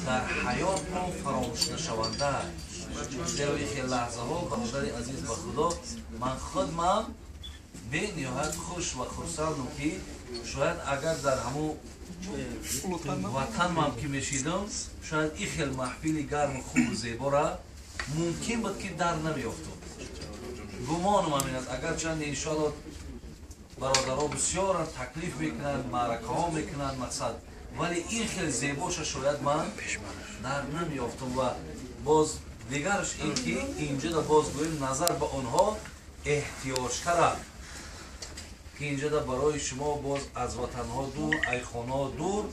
Дар ҳаёт мо фаромӯш нашаванда. Зеро ин хел лаҳзаҳо, бародари азиз, ба Худо ман худмам бениҳоят хуш ва хурсандам, ки шояд агар дар ҳамун ватанмам ки мешидам, шояд ин хел маҳфили гарму хубу зебора мумкин буд, ки дар намеёфтам. Гумонам ҳамин аст, агарчанд иншоалло бародаро бисёран таклиф мекунанд, маъракаҳо мекунанд, мақсад, вале ин хел зебоша шояд ман дар намеёфтам. Ва боз дигараш ин ки инҷода боз гӯем, назар ба онҳо эҳтиёҷтара, ки инҷода барои шумо боз аз ватанҳо дур, айхонаҳо дур,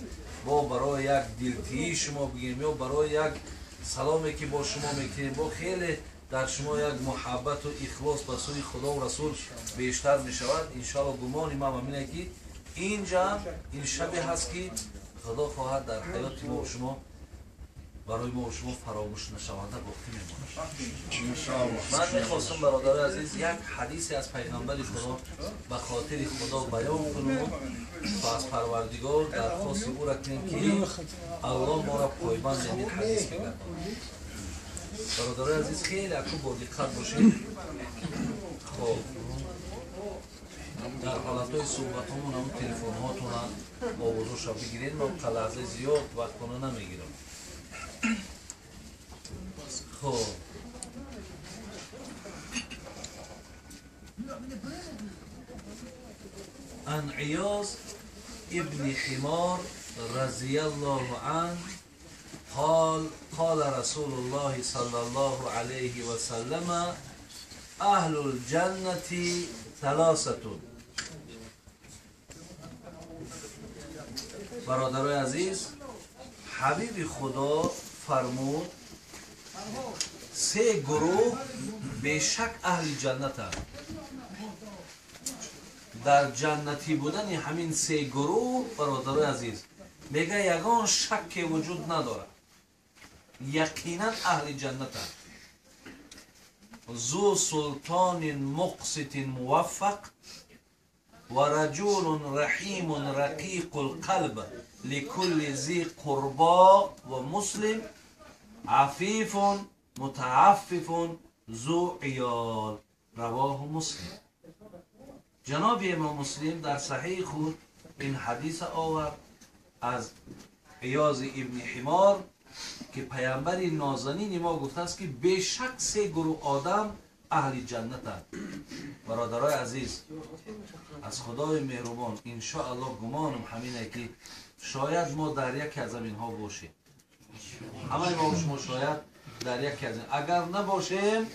бо барои як дилтии шумо бигем ё барои як саломе ки бо шумо мекунем, бо хеле дар шумо як муҳаббату ихлос ба сӯи Худову Расул бештар мешавад. Иншоалло гумони ман ҳамине, ки инҷа ин шабе ҳаст, ки Худо хоҳад дар ҳаёти мо шумо, барои мо шумо фаромӯш нашаванда боқӣ мемонад. Ман мехостам, бародари азиз, як ҳадисе аз пайғамбари Худо ба хотири Худо баён кунам ва аз Парвардигор дархости ӯра кунем, ки Аллоҳ моро пойбанд ин ҳадис бигардонад. Бародарои азиз, хеле аку бо диққат бошед. Хоб, дар ҳолатҳои суҳбатҳомон ҳамун телефонҳотона овозоша бигиред, ман лаҳзаи зиёд вақтона намегирам. Хоб, ан Иёз ибни Ҳимор разияллоҳу анҳ قال: قال رسول الله صلى الله عليه وسلم: أهل الجنة ثلاثة. برادرای عزیز، حبیب خدا فرمود سه گروه بشک اهل جنت. در جنتی بودن همین سه گروه، برادرای عزیز، میگه یگان شک وجود نداره، یقینا اهل جنت. ذو سلطان مقسط موفق و رجل رحیم رقیق القلب لكل ذی قربا و مسلم عفیف متعفف ذو عیال. رواه مسلم. جناب امام مسلم در صحیح خود این حدیث آورد از عیاض ابن حمار که پیامبر نازنین ما گفته است که بیشک سه گروه آدم اهل جنتند. برادرای عزیز، از خدای مهربان انشاءالله گمانم همینه که شاید ما در یکی از اینها باشیم. همه ما شما شاید در یکی از این، اگر نباشیم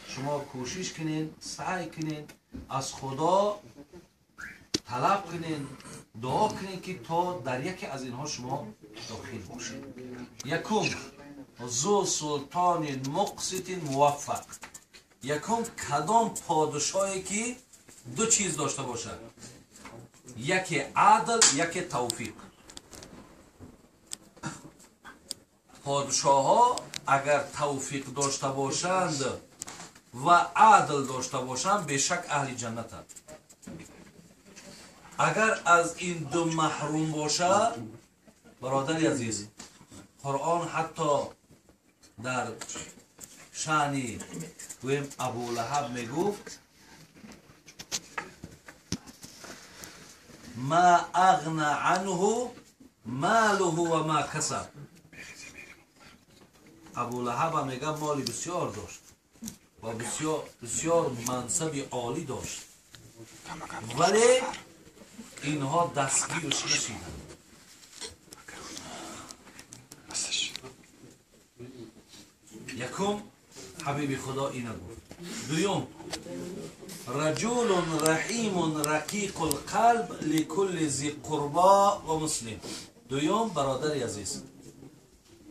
شما کوشش کنین، سعی کنین، از خدا طلب کنین، دعا کنین که تا در یکی از اینها شما داخل باشید. یکم، ذو سلطان مقسط موفق. یکم، کدام پادشاهی که دو چیز داشته باشد، یکی عدل، یکی توفیق. پادشاه ها اگر توفیق داشته باشند و عدل داشته باشند، بیشک اهل جنتند. اگر از این دو محروم باشد، برادر عزیز، قرآن حتی در شأن گویم ابو لهب میگفت: ما اغنى عنه ماله و ما کسب. ابو لهب میگه مالی بسیار داشت و بسیار بسیار منصب عالی داشت، ولی اینها دستگیرش نشیدند. یکم، حبیب خدا اینه گفت. دوم، رجل رحیم رقیق القلب لكل ذی قربا و مسلم. دوم، برادر عزیز،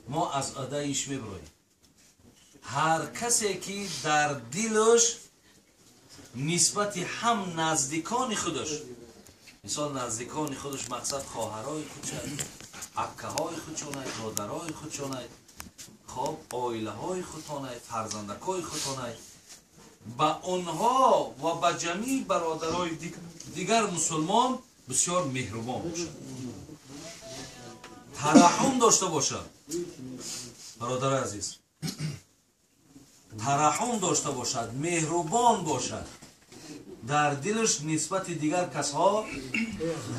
ما از ادایش میبرویم. هر کسی که در دلش نسبت هم نزدیکان خودش، مثال نزدیکان خودش مقصد خواهرای خودش، اکه خودشونه، برادرای خودشونه، خب عائله های خودتانه، فرزندکای خودتانه، به آنها و به جمیع برادرای دیگر مسلمان بسیار مهربان باشد. Тараҳум дошта бошад. Бародари азиз, тараҳум дошта бошад, меҳрубон бошад, дар дилаш нисбати дигар касҳо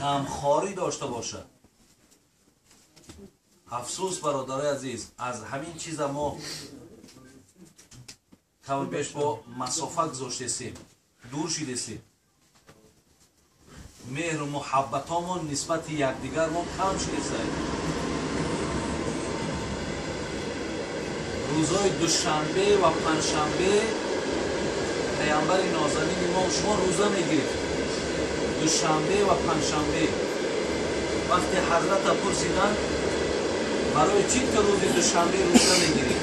ғамхорӣ дошта бошад. Афсӯс, бародари азиз, аз ҳамин чиза мо каму беш бо масофа гузоштесем, дур шидесем. Меҳру муҳаббатомон нисбати якдигармон кам шидесай. Рӯзҳои душанбе ва панҷшанбе паямбари нозанини мо шумо рӯза мегирифт. Душанбе ва панҷшанбе. Вақте ҳазрата пурсиданд, барои чӣ ту рӯзи душанбе рӯза мегирӣ?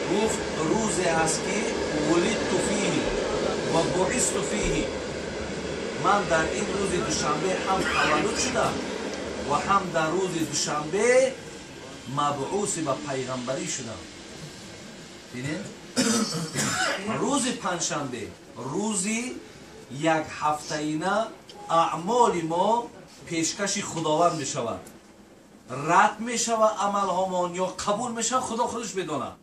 Гуфт, рӯзе ҳаст ки вулидту фиҳи ва буисту фиҳи, ман дар ин рӯзи душанбе ҳам таваллуд шудам ва ҳам дар рӯзи душанбе мабъуси ба пайғамбарӣ шудам. Бинед, рӯзи панҷшанбе, рӯзи як ҳафтаина аъмоли мо пешкаши Худованд мешавад. Рад мешавад амалҳомон ё қабул мешавад, Худо худаш медонад.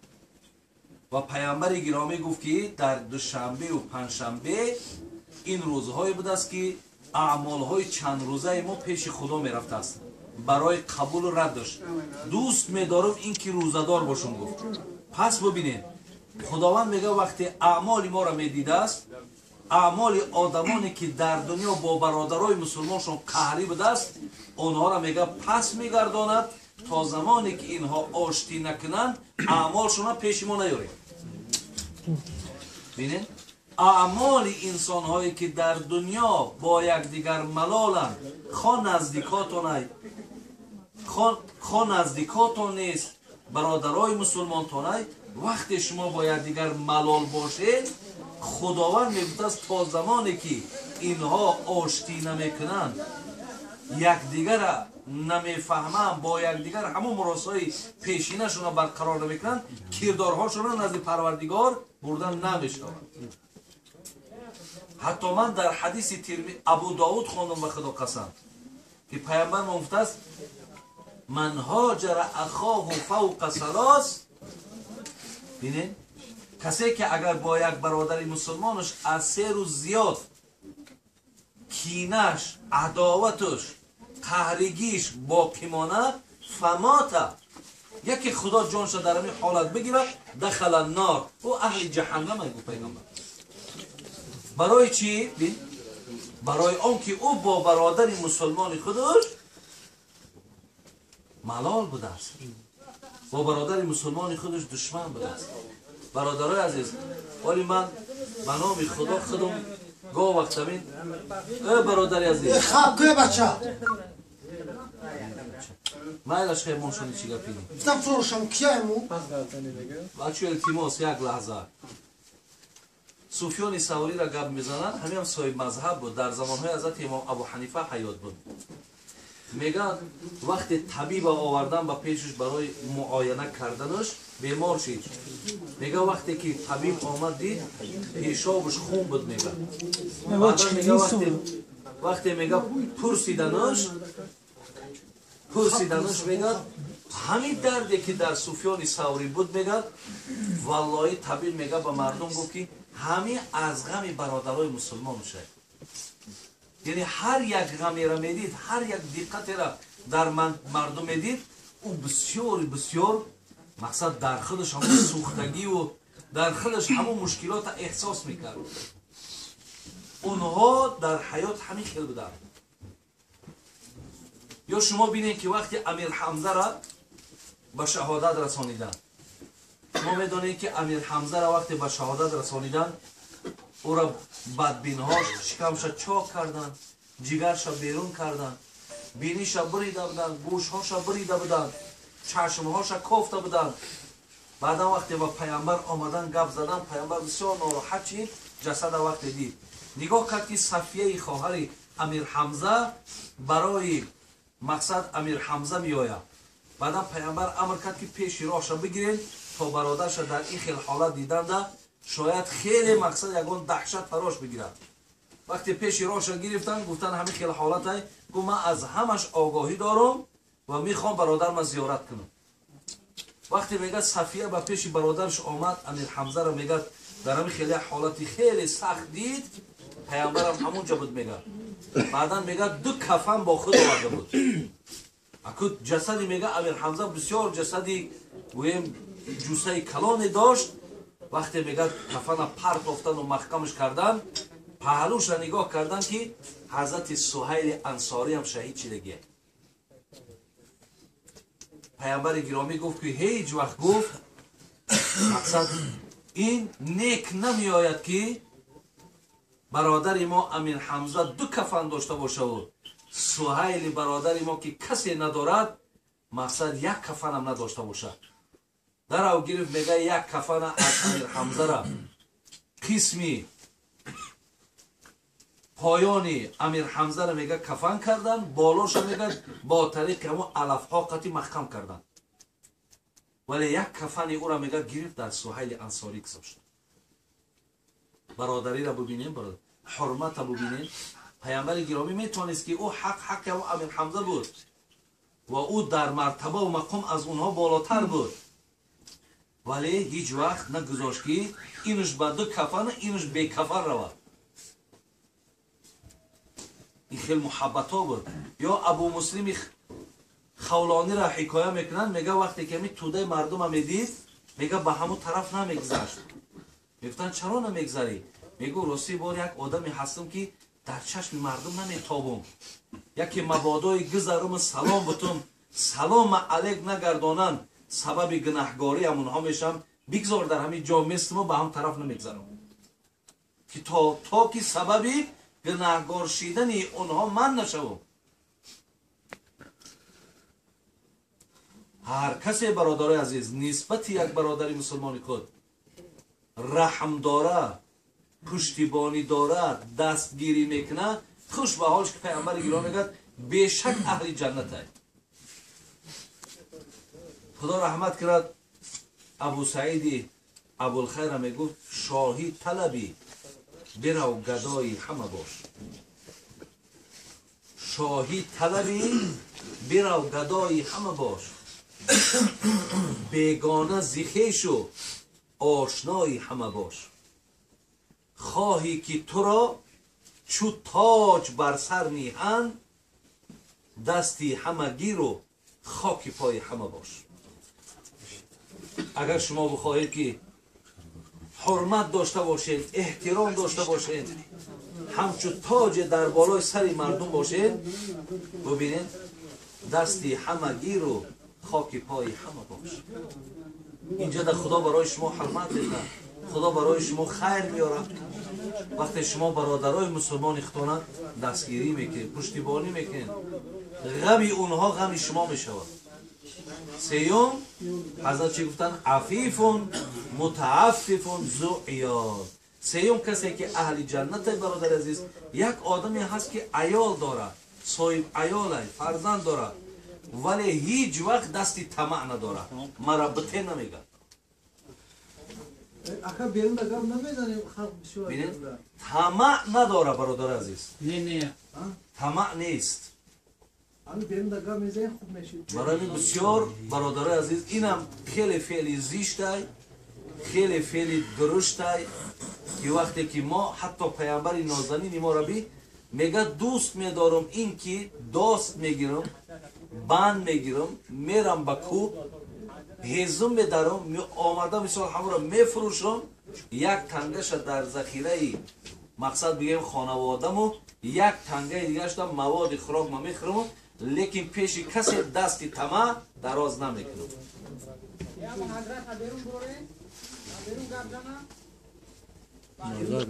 Ва паямбари гиромӣ гуфт ки дар душанбеву панҷшанбе ин рӯзҳое будааст ки аъмолҳои чандрӯзаи мо пеши Худо мерафтааст барои қабулу раддаш. Дӯст медорам ин ки рӯзадор бошам, гуфт. Пас бубинед, Худованд мегӯяд вақте аъмоли моро медидааст, аъмоли одамоне ки дар дунё бо бародарои мусулмоншон қаҳрӣ будааст, онҳоро мегӯяд пас мегардонад то замоне ки инҳо оштӣ накунанд, аъмолшонро пеши мо наёрем. Бинед, аъмоли инсонҳое ки дар дунё бо якдигар малоланд, хо наздикотонай, хо наздикотон нест, бародарои мусулмонтонай, вақте шумо бо якдигар малол бошед, Худованд мегуфтааст то замоне ки инҳо оштӣ намекунанд, якдигарра намефаҳманд, бо якдигар ҳамон муросҳои пешинашонро барқарор намекунанд, кирдорҳошонро назди Парвардигор бурдан намешавад. Ҳатто ман дар ҳадиси Абу Довуд хондам, ба Худо қасам, ки паямбар мо гуфтааст ман ҳоҷара ахоҳу фавқа салос. Бинед, касе ки агар бо як бародари мусулмонаш аз се рӯз зиёд кинаш, адоваташ, қаҳригиш боқӣ монад, фамота, яке Худо ҷонша дар ҳамин ҳолат бигирад, дахала нор, ӯ аҳли ҷаҳаннам, гуфт пайғамбар. Барои чӣ? Барои он ки ӯ бо бародари мусулмони худаш малол будааст, бо бародари мусулмони худаш душман будааст. Бародарои азиз, оли ман ба номи Худо худам гоҳ вақт ҳамин бародари азиз, хаб кӯе бача, майлаш хаймоншони чӣ гапини гуфтам фурӯшам кияему бачо, илтимос, як лаҳза. Суфёни Савриро гап мезананд, ҳамин ҳам соҳиб мазҳаб буд, дар замонҳои ҳазрати имом Абу Ҳанифа ҳаёт буд. Мегӯянд вақте табиба овардан ба пешаш барои муояна карданаш, бемор шид. Мегӯяд вақте ки табиб омад дид, пешобаш хун буд. Мегӯяд вақте мегӯяд пурсиданаш, мегӯяд ҳамин дарде ки дар Суфёни Саврӣ буд, мегӯяд валлоҳи табиб мегӯяд ба мардум гуфт ки ҳамин аз ғами бародарои мусулмон мешавад. Яъне ҳар як ғамеро медид, ҳар як диққатеро дар мардум медид, ӯ бисёр бисёр мақсад дар худаш ҳамон сӯхтагиву дар худаш ҳамон мушкилотро эҳсос мекард. Онҳо дар ҳаёт ҳамин хел буданд. Ё шумо бинед ки вақте Амир Ҳамзаро ба шаҳодат расониданд, шумо медонед ки Амир Ҳамзаро вақте ба шаҳодат расониданд, ӯро бадбинҳо шикамша чок карданд, ҷигарша берун карданд, биниша бурида буданд, гӯшҳоша бурида буданд, чашмҳоша кофта буданд. Баъдан вақте ба паямбар омадан гап задан, паямбар бисёр нороҳат шид. Ҷасада вақте дид, нигоҳ кард ки Сафияи хоҳари Амир Ҳамза барои мақсад Амир Ҳамза меояд. Баъдан паямбар амр кард ки пеши роҳша бигиред то бародарша дар ин хел ҳолат диданда шояд хеле мақсад ягон даҳшат фарош бигирад. Вақте пеши роҳша гирифтанд, гуфтанд ҳамин хел ҳолатай. Гуфт ман аз ҳамаш огоҳӣ дорам. ва мехоҳам бародарма зиёрат кунам. Вақте мегӯяд Сафия ба пеши бародараш омад, Амир Ҳамзаро мегӯяд дар ҳамин хеле ҳолати хеле сахт дид, паямбарам ҳамонҷо буд мегӯяд. Баъдан мегӯяд ду кафан бо худ оварда буд. Аку ҷасади мегӯяд Амир Ҳамза бисёр ҷасади гӯем ҷусаи калоне дошт. Вақте мегӯяд кафана партофтану маҳкамаш кардан, паҳлӯша нигоҳ кардан ки ҳазрати Суҳайли Ансориам шаҳид шидагия. Паямбари гиромӣ гуфт ки ҳеҷ вақт гуфт мақсад ин нек намеояд ки бародари мо Амир Ҳамза ду кафан дошта бошаву Суҳайли бародари мо ки касе надорад мақсад як кафанам надошта бошад. Дарав гирифт мега як кафана аз Амир Ҳамзара қисми поёни Амир Ҳамзара мега кафан кардан, болоша мега бо тариқи ҳамон алафҳо қати маҳкам кардан. Вале як кафани ӯра мега гирифт дар Суҳайли Ансорӣ гузошт. Бародариро бубинем, бародар, ҳурмата бубинем. Паямбари гиромӣ метавонист ки ӯ ҳақ ҳақи ҳамон Амир Ҳамза буд ва ӯ дар мартабаву мақом аз онҳо болотар буд, вале ҳеҷ вақт нагузошт ки инуш ба ду кафана, инуш бекафан равад. Ин хел муҳаббатҳо буд. Ё Абу Муслими Хавлониро ҳикоя мекунанд, мега вақте ки ҳамин тӯдаи мардума медид, мега ба ҳамон тараф намегузашт. Мегуфтанд чаро намегзарӣ? Мегӯ рости бор як одаме ҳастам ки дар чашми мардум наметобум, яке мабодои гузаруму салом бутум, салома алейк нагардонанд, сабаби гунаҳгориам онҳо мешавам, бигзор дар ҳамин ҷо местуму ба ҳам тараф намегзарам, ки то ки сабаби гунаҳгор шидани онҳо ман нашавам. Ҳар касе бародарои азиз нисбати як бародари мусулмони худ раҳм дора, пуштибонӣ дора, дастгирӣ мекунад, хуш ба ҳолш ки паямбари гиромӣ мегӯяд бешак аҳли ҷаннат ай. Худо раҳмат кунад Абу Саиди Абулхайра мегуфт шоҳӣ талабӣ бирав гадои ҳама бош. Шоҳӣ талабӣ бирав гадои ҳама бош, бегона зи хешу ошнои ҳама бош. Хоҳӣ ки туро чу тоҷ бар сар ниҳанд, дасти ҳама гиру хоки пои ҳама бош. Агар шумо бихоҳед ки ҳурмат дошта бошед, эҳтиром дошта бошед, ҳамчу тоҷе дар болои сари мардум бошед, бубинед дасти ҳама гиру хоки пои ҳама бош. Инҷа дар Худо барои шумо ҳурмат мекунад, Худо барои шумо хайр меорад. Вақте шумо бародарои мусулмони худтона дастгирӣ мекунед, пуштибонӣ мекунед, ғами онҳо ғами шумо мешавад. Сеюм, ҳазрат чӣ гуфтанд? Афифун мутааффифун зу иёл. Сеюм касе ки аҳли ҷаннат, бародари азиз, як одаме ҳаст ки аёл дорад, соҳиб аёлай, фарзанд дорад, вале ҳеҷ вақт дасти тамаъ надорад, мара бите намегӯяд. Тамаъ надора, бародари азиз, тамаъ нест. Барои бисёр бародарои азиз инам хеле феъли зиштай, хеле феъли дуруштай, ки вақте ки мо ҳатто паямбари нозанини мо раби мега дӯст медорам ин ки дост мегирам, банд мегирам, мерам ба кӯҳ, ҳезум медарам, омада мисол ҳамонро мефурӯшам, як тангаша дар захираи мақсад бигем хонаводаму, як тангаи дигарашда маводи хӯрок ма мехӯраму, лекин пеши касе дасти тамаъ дароз намекунам.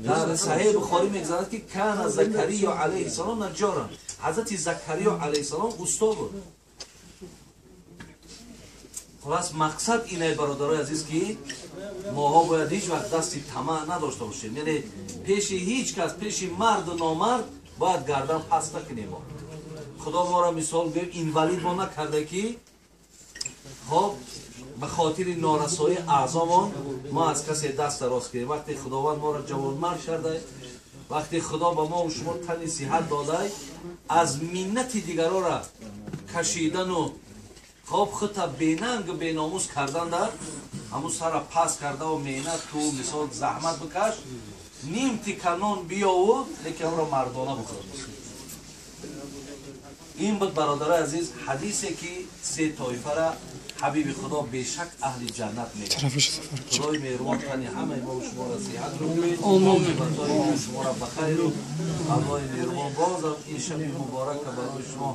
Дар Саҳеҳи Бухорӣ мегузарад ки кана Закариё алайҳиссалом наҷҷоран. Ҳазрати Закариё алайҳиссалом усто буд. Хулас мақсад инай бародарои азиз ки моҳо бояд ҳеҷ вақт дасти тамаъ надошта бошем. Яъне пеши ҳеҷ кас, пеши марду номард бояд гардан паст накунем. Мо Худо моро мисол гӯем инвалид мо накарда ки хоб ба хотири норасоии аъзомон мо аз касе даст дароз кунем. Вақте Худованд моро ҷавонмард карда, вақте Худо ба мо шумо тани сиҳат дода, аз миннати дигарора кашидану Хоб худта бенанг беномус кардан дар ҳамун сара пас кардаву меҳнат ку, мисол заҳмат бикаш, ним тика нон биёву, лекин ҳамро мардона бихӯр. Ин буд, бародарои азиз, ҳадисе ки се тоифара ҳабиби Худо бешак аҳли ҷаннат мегӯяд. Худои меҳрубон тани ҳамаи мо шуморо сиҳат рӯ, шуморо ба хайру Аллоҳи меҳрубон бозам ин шаби муборака барои шумо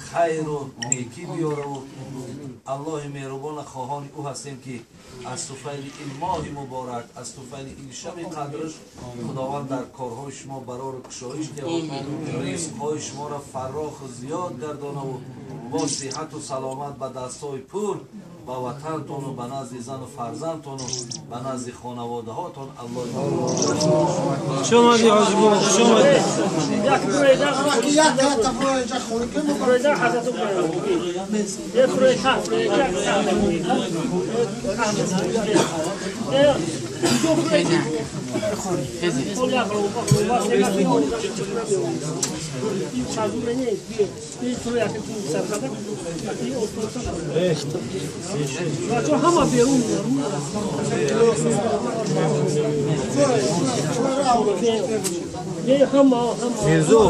хайру некӣ биёраву. Аллоҳи меҳрубона хоҳони ӯ ҳастем, ки аз туфайли ин моҳи муборак, аз туфайли ин шаби қадрш Худованд дар корҳои шумо барору кушоиш диҳад, ризқҳои шуморо фарроху зиёд гардонаву бо сиҳату саломат ба дастҳои пур ба ватантону ба назди зану фарзандтону ба назди хонаводаҳотон. Аллоҳ Хуш омадӣ, ҳоҷи бобо, хуш омадӣ. Мирзо.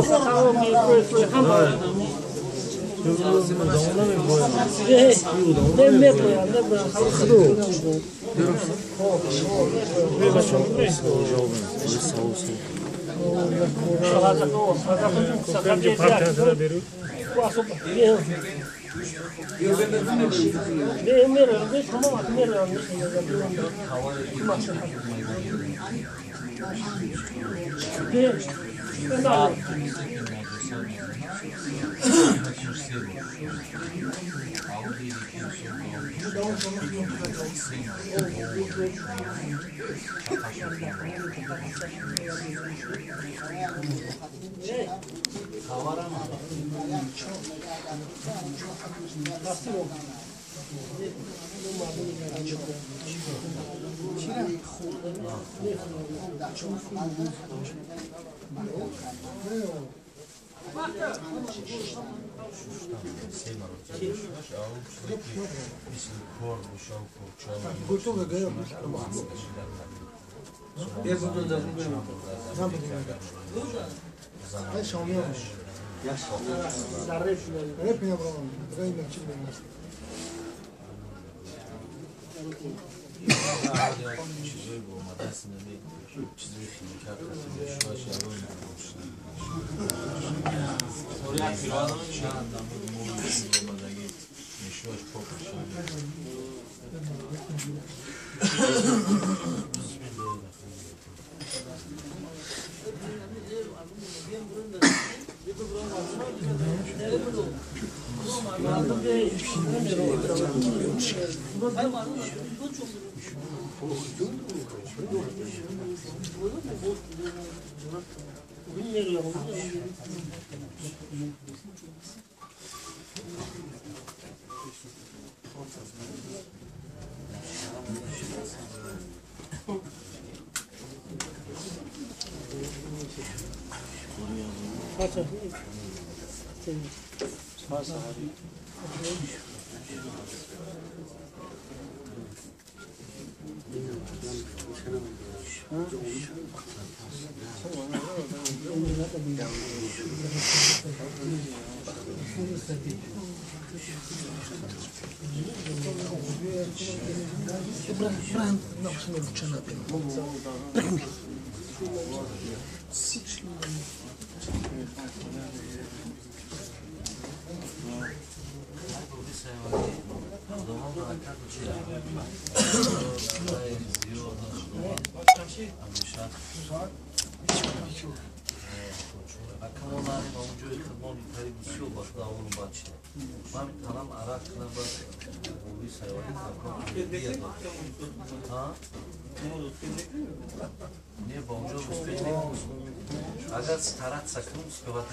Агар стараться кунам, успевать.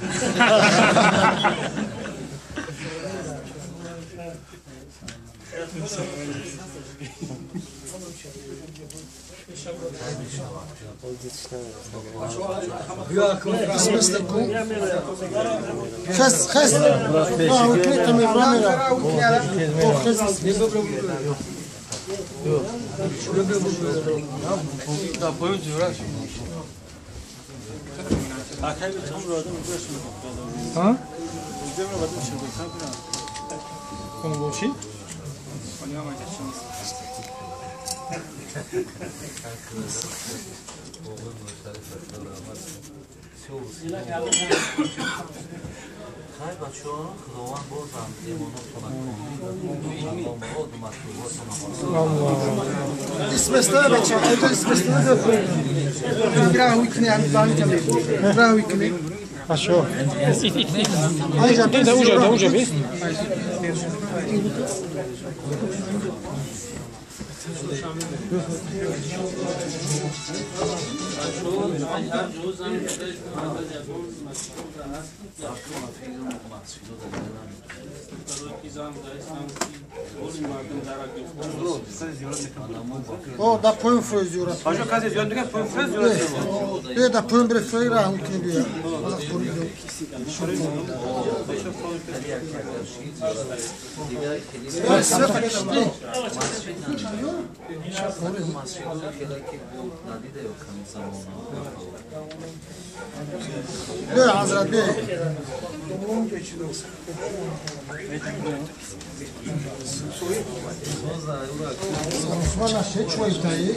خس خس خیلی بچه ها خداوند بازم ایماناتون مراد و مطلوباتون اسمستانه بچه ها اسمستانه بچه ها اوجا بيس او دا پوین فروز یورا آجا کسی زیاد دیگه پوین فروز یورا بیا دا پوین بر فروز را هم کنی بیا بیا حضرت بیا عثمان شيء شوي تاي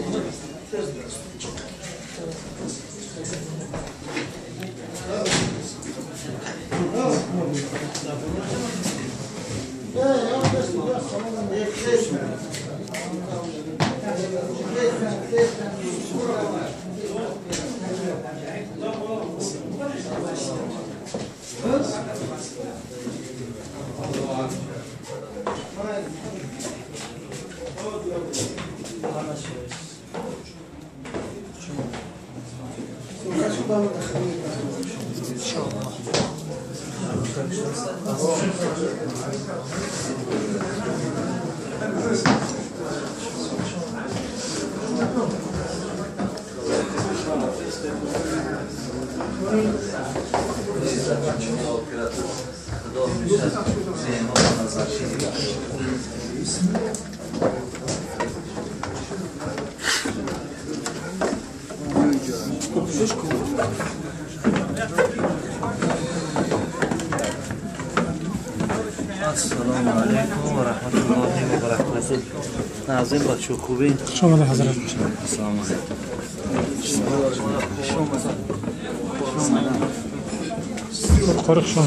السلام علیکم و رحمت الله و برکاته. نازم بچه خوبی؟ شما حضرت. السلام علیکم. قرق شما.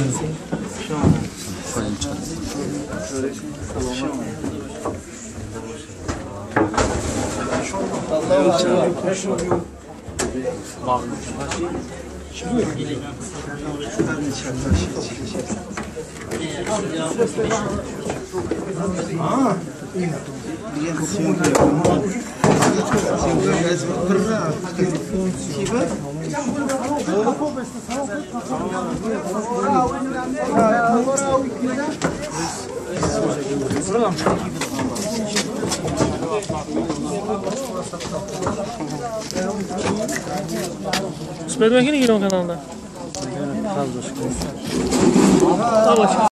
Süper ben yine giriyorum kanalda.